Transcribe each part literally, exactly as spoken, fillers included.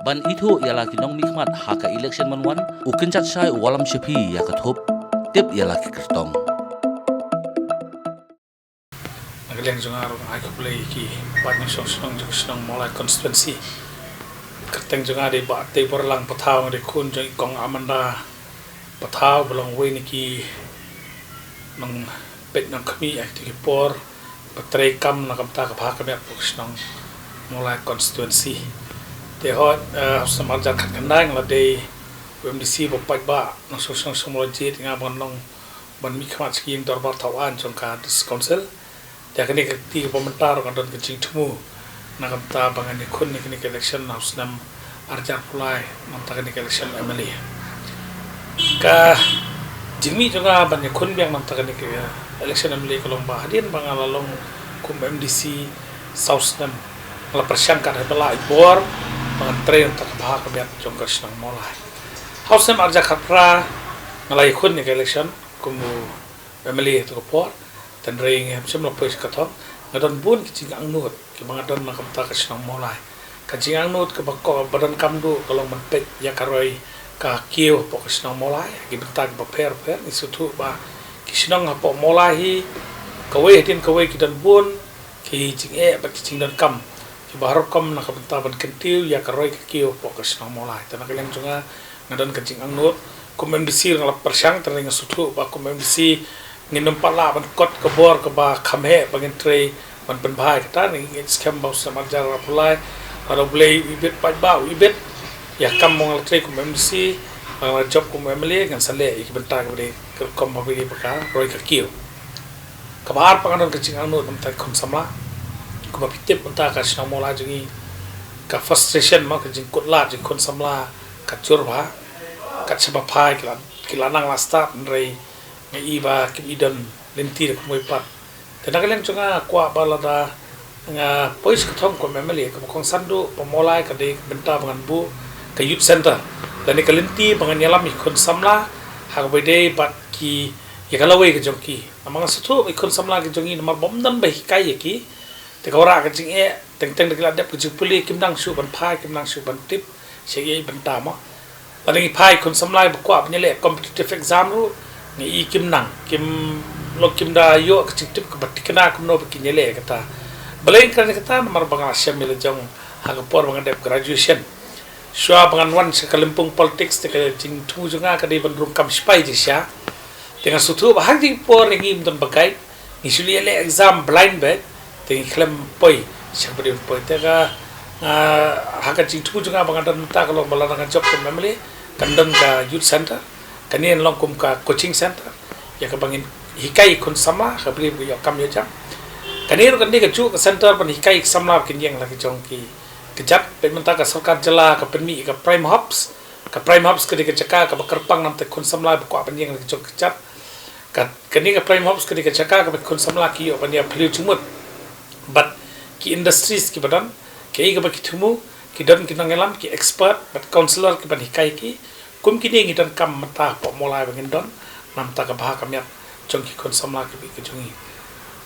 Ban ithuh ïa la ki nongmihkhmat ha ka election mynwan, u kynjat shai u wallam sha phi ïa ka thup. Tip ïa la ki kyrtong. Na ka liang jong nga ruh nga ai khublei ïa ki paid nongshong shnong jong ka shnong Mawlai constituency. Kyrteng jong nga dei Bah Teiborlang Pathaw, nga dei khun jong i Kong Amanda Pathaw ba long uwei na ki nongpeit nongkhmih ha kito ki por ba trei kam na ka bynta ka bha ka miat ka shnong Mawlai constituency. Te hooid, eh, ha u snem arhajar khatkhyndai nga la dei u MDC ba paidbah nongshong shnong Mawlai Jied, nga ban long ban mihkhmat sha ki ïing dorbar thaw aiñ jong ka District Council. Te ha kane ka kti kaba mynta ruh nga don ka jingthmu na ka bynta ba ngan ïakhun ïa kane ka election ha u snem arhajar arphew lai, na ka bynta kane ka election MLA. Ka jingmih jong nga ban ïakhun biang na ka bynta kane ka election MLA ka long ba hadien ba nga la long kum MDC saw snem, nga la pyrshang katba lah ïa ka bor ba ngan trei na ka bynta ka bha ka miat jong ka shnong Mawlai. Ha u snem arhajar khatphra nga la ïakhun ïa ka election kum u MLA ha kato ka por. Hynrei ngam shym la poi sha ka thong. Nga don bun ki jingangnud kiba nga don na ka bynta ka shnong Mawlai. Ka jingangnud kaba kongsan ba donkam duh ka long ban peit ïa ka roi ka kiew hapoh ka shnong Mawlai ha ki bynta kiba pher pher. Ngi sngewthuh ba ki shnong hapoh Mawlai hi kawei hadien kawei ki don bun ki jingeh bad ki jingdonkam kiba har rukom na ka bynta ban kyntiew ïa ka roi ka kiew hapoh ka shnong Mawlai. Te na ka liang jong nga nga don ka jingangnud. Kum MDC nga la pyrshang, te nga sngewthuh ba kum MDC ngin ym pat lah ban kot ka bor kaba kham heh ba ngin trei ban pynbha ïa kata. Ngi ngeit skhem ba u snem arhajar arphew lai, lada U Blei u ibit paidbah u ibit ïa ka kam ba nga la trei kum MDC, ba nga la jop kum MLA, ngan sa leh ïa ki bynta kaba dei ka rukom ba dei ba ka roi ka kiew. Kaba ar pat nga don ka jingangnud na ka bynta ki khun samla. Kumba phi tip mynta ka shnong Mawlai jong ngi, ka frustration mo, ka jingkutlad jong ki khun samla ka jur bha. Kat shaba phai ki la, ki la nang la stad, hynrei nga i ba kim i don lynti da kumwei pat. Te na ka liang jong nga kwah ba lada nga poi sha ka thong kum MLA, kaba kongsan duh ba Mawlai ka dei ka bynta ba ngan buh ka youth center lane ka lynti ba ngan ïalam ïa ki khun samla ha kaba ïadei bad ki, ïa ka lawei ka jong ki. Namar nga sngewthuh ba ki khun samla ki jong ngi namar ba ym don ba hikai ïa ki, te ka wanrah ka jingeh, teng teng da ki la dep ka jingpule kim nang shuh ban phai, kim nang shuh ban tip sha ei ei bynta mo. Lada ngi phai ki khun samla ba kwah ban ïaleh competitive exam ruh, ngi i kim nang, kim long, kim da ïoh ka jingtip kaba thikna kumno ba kin ïaleh kata. Balei nga kren kata? Namar ba nga la shem ïa la jong ha ka por ba nga dep graduation. Shuwa ba ngan wan sha ka lympung politics, te ka jingthmu jong nga ka dei ban rung kam sipai jingshisha. Te nga sngewthuh ba ha kine ki por ngim don ba guide, ngi shu leh exam blind beit, te ngi khlem poi sha kaba dei ban poi. Te ka, ah, ha ka jingthmu jong nga ba nga don mynta ka long ba lada nga jop kum MLA, kan don ka youth center, kane kan long kum ka coaching center ïa kaba ngin hikai ki khun samla ha kaba dei ban ïoh kam ïoh jam. Kane ruh kan dei kajuh ka center ban hikai ki samla ba kin ïeng la ki jong ki kjat. Peit mynta ka sorkar jylla ka pynmih ïa ka Prime Hubs. Ka Prime Hubs ka dei ka jaka kaba kyrpang na ka bynta ki khun samla ba kwah ban ïeng la ki jong ki kjat. Ka, kane ka Prime Hubs ka dei ka jaka kaba ki khun samla ki ïoh ban ïa phylliew jingmut bad ki industries kiba don, kiei kiba ki thmu, ki don ki nongïalam, ki expert bad counsellor kiban hikai ki. Kum kine ngi donkam mynta hapoh Mawlai ba ngin don na ka bynta ka bha ka miat jong ki khun samla kiba ïeit ki jong ngi.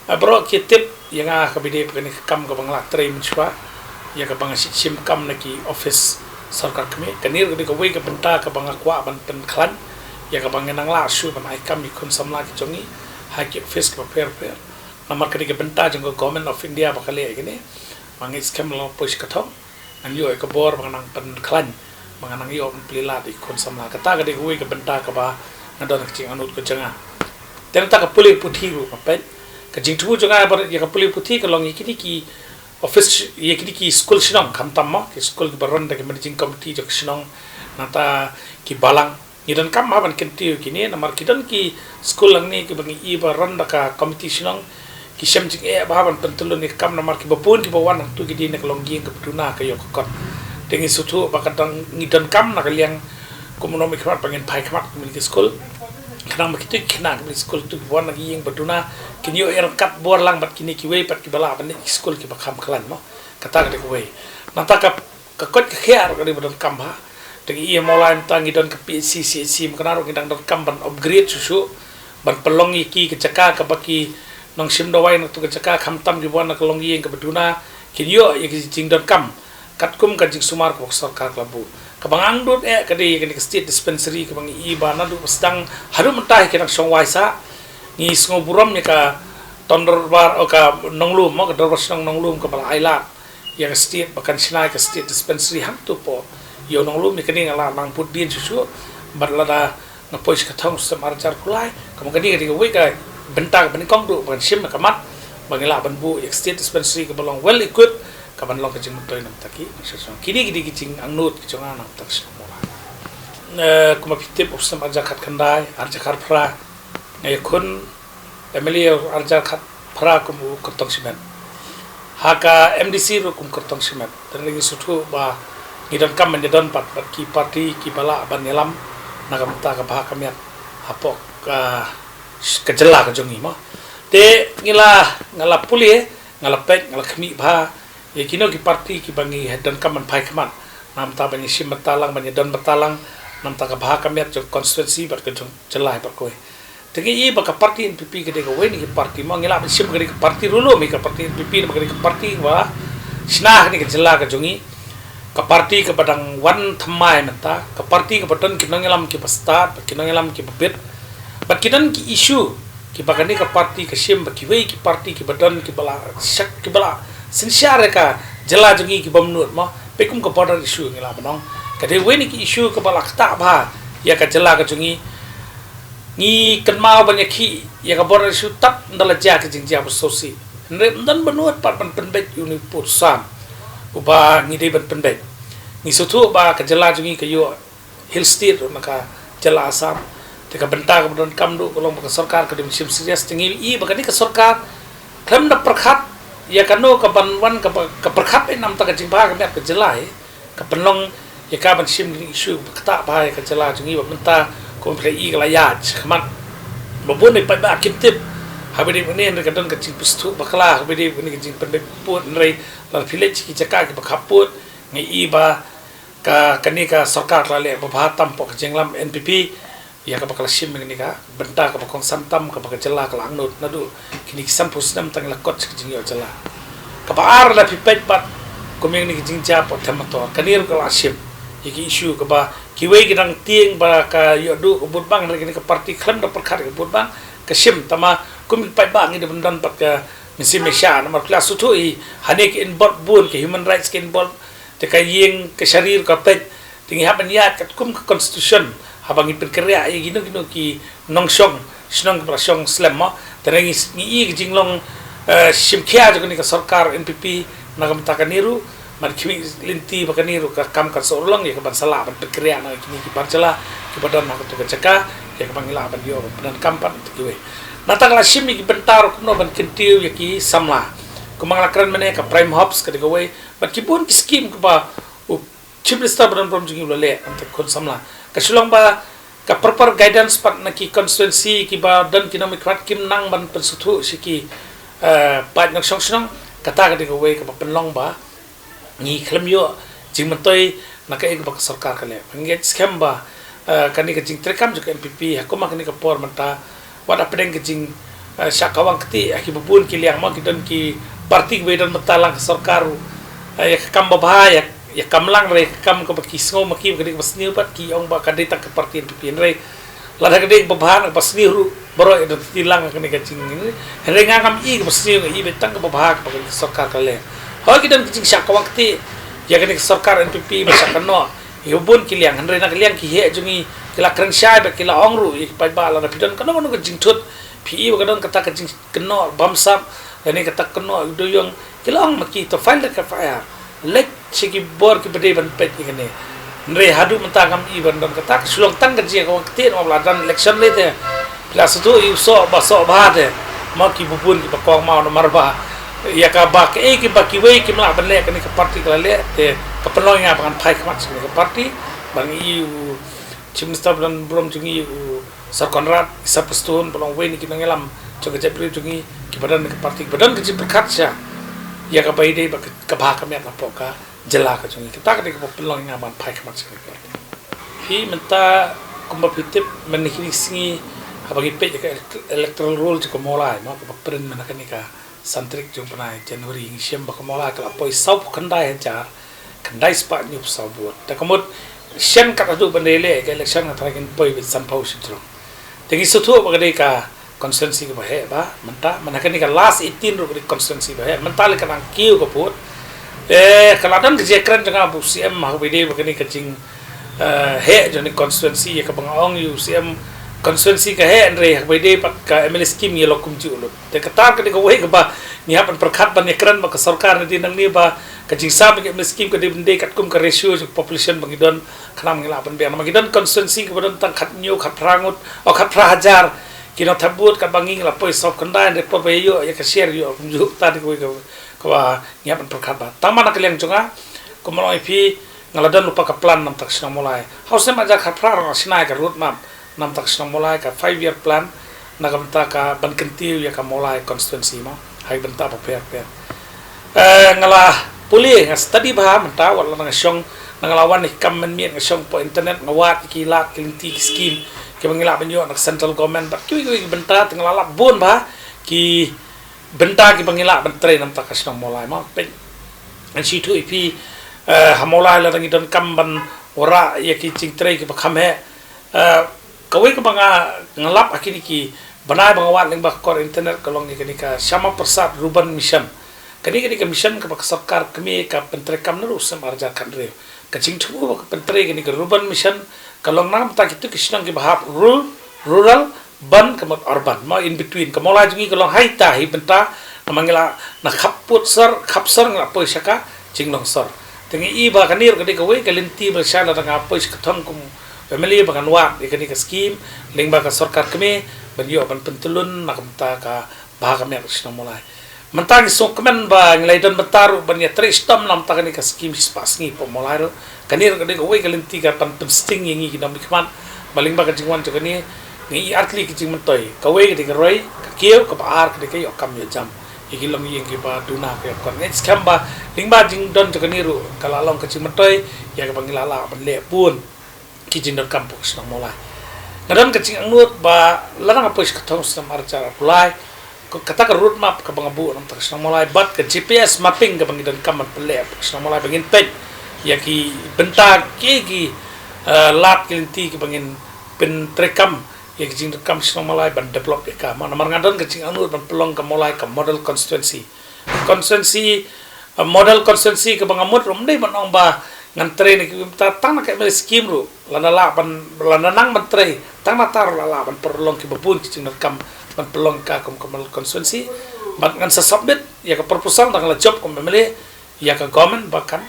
Ah, baroh ki tip ïa nga ha kaba ïadei bad kane ka kam kaba nga la trei mynshuwa, ïa kaba nga shim kam na ki office sorkar kmie. Kane ruh ka dei kawei ka bynta kaba nga kwah ban pynkhlaiñ, ïa kaba ngin nang lah shuh ban ai kam ïa ki khun samla ki jong ngi ha ki office kiba pher pher. Namar ka dei ka bynta jong ka Government of India ba ka leh ïa kane. Ba nga ngeit skhem lada nga poi sha ka thong, ngan ïoh ïa ka bor ba ngan nang pynkhlaiñ, ba ngan nang ïoh ban plie lad ïa ki khun samla. Kata ka dei kawei ka bynta kaba nga don ka jingangnud ka jong nga. Te nangta ka pule puthi ruh, ma peit, ka jingthmu jong nga ba ïa ka pule puthi ka long ïa kine ki office, ïa kine ki skul shnong, khamtam mo ki skul kiba run da ki managing committee jong ki shnong, nangta ki balang. Ngi donkam ha ban kyntiew ïa kine, namar ki don ki skul hangne kiba ngi i ba run da ka committee shnong, ki shem jingeh bha ban pyntyllun ïa ka kam, namar kiba bun kiba wan hangtu ki dei na ka longïing kaba duna ka ïoh ka kot. Te ngi sngewthuh ba ka dang, ngi donkam na ka liang kum u nongmihkhmat ba ngin phai khmat kum kine ki skul, khnang ba kito ki khynnah kiba dei skul, kito kiba wan na ka ïing ba duna kin ïoh ïa ryngkat bor lang bad kine kiwei pat kiba lah ban leit ki skul kiba kham khlaiñ mo. Kata ka dei kawei. Nangta ka ka koit ka khiah ruh ka dei ba donkam bha. Te ngi i ha Mawlai mynta ngi don ka PHC, CHC, mynta ruh ngi dang donkam ban upgrade shuh shuh, ban pynlong ïa ki ka jaka kaba ki nongshim dawai na katu ka jaka, khamtam kiba wan na ka longïing kaba duna kin ïoh ïa ki jingdonkam Katkum ka jingsumar ka sorkar ka la buh. Kaba nga angnud eh ka dei kane ka state dispensary kaba ngi i ba naduh ba sdang haduh mynta hi ka dang shong wai sah. Ngi sngew burom ïa ka ton dorbar, oh, ka Nonglum, oh, ka dorbar shnong Nonglum kaba la ailad ïa ka state ba kan shna ïa ka state dispensary hangto hapoh ïew Nonglum. Ïa kane nga la nang bud dien shuh shuh bad lada nga poi sha ka thong u snem ar hajar khyndai. Ka mut kane ka dei kawei ka bynta kaba nyngkong duh ba kan shim na ka mat ba ngi lah ban buh ïa ka state dispensary kaba long well equipped, kaban long ka jingmyntoi na ka bynta ki nongshong shnong. Kine ki dei ki jingangnud ki jong nga na ka bynta ka shnong Mawlai. Eh, kumba phi tip, u snem ar hajar khatkhyndai, ar hajar khatphra nga ïakhun M L A ar hajar khatphra kum u kyrtong shimet. Ha ka M D C ruh kum kyrtong shimet. Te ngi sngewthuh ba ngi donkam ban ïadon pat bad ki party kiba lah ban ïalam na ka bynta ka bha ka miat hapoh ka, ka jylla ka jong ngi mo. Te ngi la, nga la pule, nga la peit, nga la khmih bha ïa kino ki party kiba ngi donkam ban phai khmat na ka bynta ban ïashim bynta lang, ban ïadon bynta lang na ka bynta ka bha ka miat jong constituency bad ka jong jylla hi baroh kawei. Te ngi i ba ka party N P P ka dei kawei na ki party mo, ngi lah ban shim ka dei ka party ruh lum hi ka party N P P, namar ka dei ka party ba shna ha kane ka jylla ka jong ngi. Ka party kaba dang wan thymmai mynta, ka party kaba don ki nongïalam kiba stad bad ki nongïalam kiba bit. Bad ki don ki issue kiba kane ka party ka shim bad kiwei ki party kiba don kiba la shak, kiba la synshar ïa ka jylla jong ngi ki bym nud mo. Peit kum ka border issue ngi lah ban ong ka dei kawei na ki issue kaba la ktah bha ïa ka jylla ka jong ngi. Ngi kynmaw ban ïakhih ïa ka border issue tad ynda la jia ki jingjia ba sngewsih. Hynrei ym don ba nud pat ban pynbeit ïa une u pud sam uba ngi dei ban pynbeit. Ngi sngewthuh ba ka jylla jong ngi ka ïoh hill state ruh na ka jylla Assam. Te ka bynta kaba donkam duh ka long ba ka sorkar ka dei ban shim serious. Te ngi i ba kane ka sorkar khlem da pyrkhat ïa kano kaban wan kaba, ka pyrkhat eh na ka bynta ka jingbha ka miat ka jylla hi. Ka pynlong ïa ka ban shim kine ki issue ba ktah bha ïa ka jylla jong ngi. Bad mynta kumba phi la i ka la ïaid shakhmat. Ba bun ki paidbah kim tip haba ïadei bad kane, hynrei ka don ka jingpynsngewthuh bakla haba ïadei bad kane ka jingpynbeit pud, hynrei lada phi leit sha ki jaka kiba khappud nga i ba ka, kane ka sorkar ka la leh babha tam hapoh ka jingïalam N P P. Ïa kaba ka la shim ïa kane ka bynta kaba kongsan tam kaba ka jylla ka la angnud naduh kine ki sanphew snem tang la kot sha ka jingïoh jylla. Kaba ar, lada phi peit pat kum ïa kine ki jingjia hapoh Them Metor, kane ruh ka la shim ïa ki issue kaba kiwei ki dang tieng ba ka ïoh duh ka vote bank, hynrei kane ka party khlem da pyrkhat ïa ka vote bank ka shim. Tangba kum ki paidbah ngi dei ban don pat ka mynsiem myaisha namar phi la sngewthuh hi, hangne ka involve bun, ka human rights ka involve, te ka ïing ka shari ruh ka peit. Te ngi hap ban ïaid katkum ka constitution haba ngi pynkynriah ïa kino kino ki nongshong shnong kiba la shong slem mo. Te ngi, ngi i ka jinglong, eh, shim khia jong kane ka sorkar N P P na ka bynta kane ruh, ban khmih lynti ba kane ruh ka kam kan sa urlong ïa kaban sa lah ban pynkynriah na kine ki bar jylla kiba don ha kato ka jaka, ïa kaba ngi lah ban ïoh ban pyndonkam pat ïa kiwei. Nangta ka la shim ïa ki bynta ruh kumno ban kyntiew ïa ki samla. Kumba nga la kren mynne, ka Prime Hops ka dei kawei bad ki bun ki skim kiba u Chief Minister ba don burom jong ngi u la leh na ka bynta ki khun samla. Ka shu long ba ka proper guidance pat na ki constituency kiba don ki nongmihkhmat kim nang ban pynsngewthuh sha ki, eh, paid nongshong shnong. Kata ka dei kawei kaba pynlong ba ngi khlem ïoh jingmyntoi na kaei kaba ka sorkar ka leh. Ngi ngeit skhem ba, eh, kane ka jingtreikam jong ka N P P ha kum ha kane ka por mynta, wat hapdeng ka jing, eh, shah kawang kti ha kiba bun ki liang mo, ki don ki party kiba don bynta lang ka sorkar, eh, ïa ka kam babha ïa, ïa kam lang, hynrei ïa ka kam kaba ki sngew ma ki ba ka dei kaba sniew pat ki ong ba ka dei tang ka party N P P. Hynrei lada ka dei kaba bha na kaba sniew ruh baroh ïa don kti lang ha kane ka jing, hynrei nga ngam i kaba sniew, nga i beit tang kaba bha kaba ka sorkar ka leh. Hooid ki don ki jingshah kawang kti ïa kane ka sorkar N P P ba shah kynnoh ïa bun ki liang, hynrei na ka liang ki heh jong ngi ki la kren shai bad ki la ong ruh ïa ki paidbah, lada phi don kano kano ka jingthut, phi i ba ka don kata ka jingkynnoh bamsap lane kata kynnoh ïa u dewïong, ki la ong ma ki to file da ka F I R, leit sha ki bor kiba dei ban peit ïa kane. Hynrei haduh mynta ngam i ban don kata, ka shu long tang ka jingkawang kti namar ba la don election lei te. Phi la sngewthuh ïa u soh ba soh bha te, ma kiba bun kiba kohnguh namar ba ïa kaba kaei kiba kiwei kim lah ban leh kane ka party ka la leh te. Ka pynlong ïa nga ba ngan phai khmat sha kane ka party, ba ngi i u Chief Minister ba don burom jong ngi u Sir Conrad Sir Prestone ba long uwei na ki nongïalam jong ka jaitbynriew jong ngi kiba don ka party, kiba don ka jingpyrkhat sha ïa kaba ïadei bad ka bha ka miat hapoh ka jylla ka jong ngi. Kata ka dei kaba pynlong ïa nga ban phai khmat sha kane ka party. Phi mynta kumba phi tip mynne kine ki sngi haba ngi peit ïa ka elect-, electoral roll jong ka Mawlai mo, kaba print mynne kane ka san tarik jong u bnai January, ngi shem ba ka Mawlai ka la poi sawphew khyndai hajar khyndai spah hynñiew phew saw vote. Te ka mut shen kat haduh ban dei leh ka election nga tharai kin poi beit sanphew shiteng. Te ngi sngewthuh ba ka dei ka constituency kaba heh ba mynta, mynta kane ka last eighteen ruh ka dei constituency ba heh. Mynta lei ka nang kiew ka vote. Eh, ka la don ka jingkren jong nga bad u C M ha kaba ïadei bad kane ka jing, eh, heh jong kane constituency, ïa kaba nga ong ïa u C M, constituency ka heh hynrei ha kaba ïadei bad ka M L A scheme ïa la kumjuh lut. Te kata ka dei kawei kaba ngi hap ban pyrkhat ban ïakren bad ka sorkar, ne dei nangne ba ka jingsam ïa ka M L A scheme ka dei ban dei katkum ka ratio jong population ba ngi don, khnang ba ngi lah ban biang. Namar ngi don constituency kaba don tang khathynñiew, khatphra ngut, o khatphra hajar ki nongthep vote, katba ngi ngi la poi sawphew khyndai, hynrei por ba ïoh ïa ka share ïoh kumjuh. Ta dei kawei ka, kaba ngi hap ban pyrkhat ba. Tang ba na ka liang jong nga, kumba long ïa phi, nga la don lypa ka plan namar ka shnong Mawlai. Ha u snem ar hajar khatphra ruh nga la shna ïa ka road map namar ka shnong Mawlai, ka five year plan, na ka bynta ka ban kyntiew ïa ka Mawlai constituency mo, ha ki bynta bapher bapher. Eh, nga la pule, nga study bha mynta, wat la nga shong, na nga la wan ïa ki kam mynmiet, nga shong hapoh internet, nga wad ïa ki lad ki lynti ki scheme kiba ngi lah ban ïoh na ka central government bad kiwei kiwei ki bynta, te nga la lap bun bha ki bynta kiba ngi lah ban trei namar ka shnong Mawlai mo. Peit, ngan shu ïathuh ïa phi, eh, ha Mawlai lada ngi donkam ban wanrah ïa ki jingtrei kiba kham heh, eh, kawei kaba nga, nga lap ha kine ki bnai ba nga wad lyngba ka kor internet ka long ïa kane ka Shyama Prasad Ruban Mission. Kane ka dei ka mission kaba ka sorkar kmie ka pyntreikam naduh u snem ar hajar khathynriew. Ka jingthmu ba ka pyntrei kane ka Ruban Mission ka long na ka bynta kito ki shnong kiba hap rural, rural, ban ka mut urban, mo, in between. Ka Mawlai jong ngi ka long ha ita hi bynta, namar ngi la na khap pud sor, khap sor ngi la poi sha ka jinglong sor. Te ngi i ba kane ruh ka dei kawei ka lynti ba lashai lada nga poi sha ka thong kum M L A ba ngan wad ïa kane ka scheme lyngba ka sorkar kmie ban ïoh ban pyntylun na ka bynta ka bha ka miat ka shnong Mawlai. Mynta ngi sngewkmen ba ngi la ïadon bynta ruh ban ïatrei shitom namar kane ka scheme shispah sngi hapoh Mawlai ruh. Kane ruh ka dei kawei ka lynti ka ban pynsting ïa ngi ki nongmihkhmat ba lyngba ka jingwan jong kane ngi i artylli ki jingmyntoi. Kawei ka dei ka roi ka kiew, kaba ar ka dei ka ïoh kam ïoh jam ïa ki longïing kiba duna ka ïoh kon. Ngi skhem ba lyngba jingdon jong kane ruh ka la long ka jingmyntoi ïa kaba ngi la lah ban leh bun ki jingdonkam hapoh ka shnong Mawlai. Nga don ka jingangnud ba lada nga poi sha ka thong snem ar hajar arphew lai, ko kata ka road map kaba nga buh namar ka shnong Mawlai bad ka G P S mapping kaba ngi donkam ban pynleh hapoh ka shnong Mawlai ba ngin peit ïa ki bynta ki, ki, eh, lad ki lynti kiba ngin pyntreikam ïa ki jingdonkam shnong Mawlai ban develop ïa ka. Namar nga don ka jingangnud ban pynlong ka Mawlai ka model constituency. Constituency, uh, model constituency kaba nga mut ruh ym dei ban ong ba ngan trei na ki bynta tang na ka M L A scheme ruh. Lada lah ban, lada nang ban trei tang na ta ruh la lah ban pynlong kiba bun ki jingdonkam ban pynlong ka kum ka model constituency. Bad ngan sa submit ïa ka proposal, da nga la jop kum M L A ïa ka government ba kan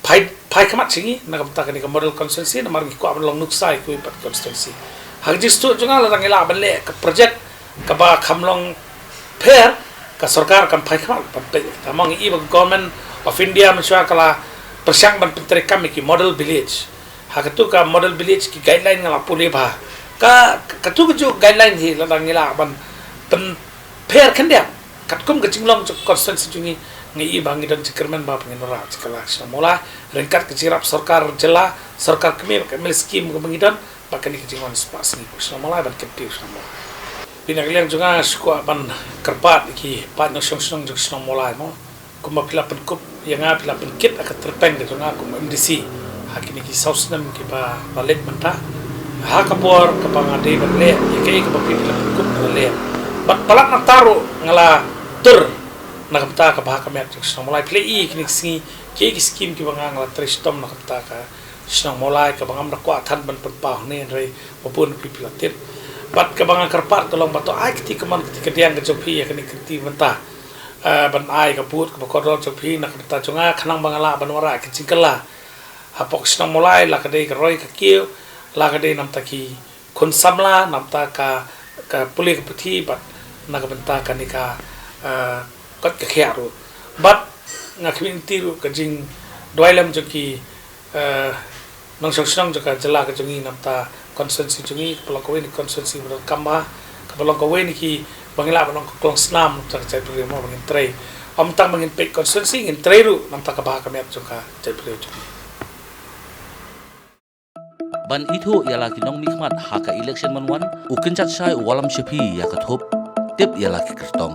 phai, phai khmat sha ngi na ka bynta kane ka model constituency, namar ngi kwah ban long nuksa ïa kiwei pat constituency. Ha ka jingsngewthuh jong nga, lada ngi lah ban leh ka project kaba kham long pher, ka sorkar kan phai khmat ban peit. Tangba ngi i ba ka Government of India mynshuwa ka la pyrshang ban pyntreikam ïa ki model village. Ha katu ka model village ki guideline nga la pule bha. Ka, katu kajuh guideline hi lada ngi lah ban pynpher khyndiat katkum ka jinglong jong ka constituency jong ngi, ngi i ba ngi don jingkyrmen ba ngin wanrah jingkylla ka shnong Mawlai ryngkat ka jingïarap sorkar jylla, sorkar kmie, bad ka M L A scheme kaba ngi don, bad kane ka jingwan spah sngi hapoh ka shnong Mawlai ban kyntiew ka shnong Mawlai. Phi, na ka liang jong nga nga shu kwah ban kyrpad ïa ki paid nongshong shnong jong ka shnong Mawlai mo. Kumba phi la pynkup ïa nga, phi la pynkit ha ka tyrpeng ka jong nga kum M D C ha kine ki saw snem kiba la leit mynta. Ha ka por kaba nga dei ban leh ïa kaei kaba phi, phi la pynkup, nga la leh. Bad palat na ta ruh nga la tur na ka bynta ka bha ka miat jong ka shnong Mawlai. Phi la i kine ki sngi kiei ki skim kiba nga, nga la trei shitom na ka bynta ka shnong Mawlai, kaba ngam da kwah than ban pynpaw hangne hynrei ba bun phi, phi la tip. Bad kaba nga kyrpad ka long ba to ai kti kamon kti kadiang ka jong phi ïa kane ka kti mynta. Ah, ban ai ka vote kaba kordor jong phi na ka bynta jong nga khnang ba nga lah ban wanrah ka jingkylla hapoh ka shnong Mawlai, la ka dei ka roi ka kiew, la ka dei na ka bynta ki khun samla, na ka bynta ka, ka pule ka puthi, bad na ka bynta kane ka, ah, kot ka khiah ruh. Bad nga khmih lynti ruh ka jingduwai lem jong ki, eh, nongshong shnong jong ka jylla ka jong ngi na ka bynta constituency jong ngi, kaba long kawei na ki constituency ba donkam bha, kaba long kawei na kiba ngi lah ban ong ka klongsnam na ka bynta ka jaitbynriew mo, ba ngin trei. Ym tang ba ngin peit constituency, ngin trei ruh na ka bynta ka bha ka miat jong ka jaitbynriew jong ngi. Ban ithuh ïa la ki nongmihkhmat ha ka election ban wan, u Kynjat Shai u wallam sha phi ïa ka thup. Tip ïa la ki kyrtong.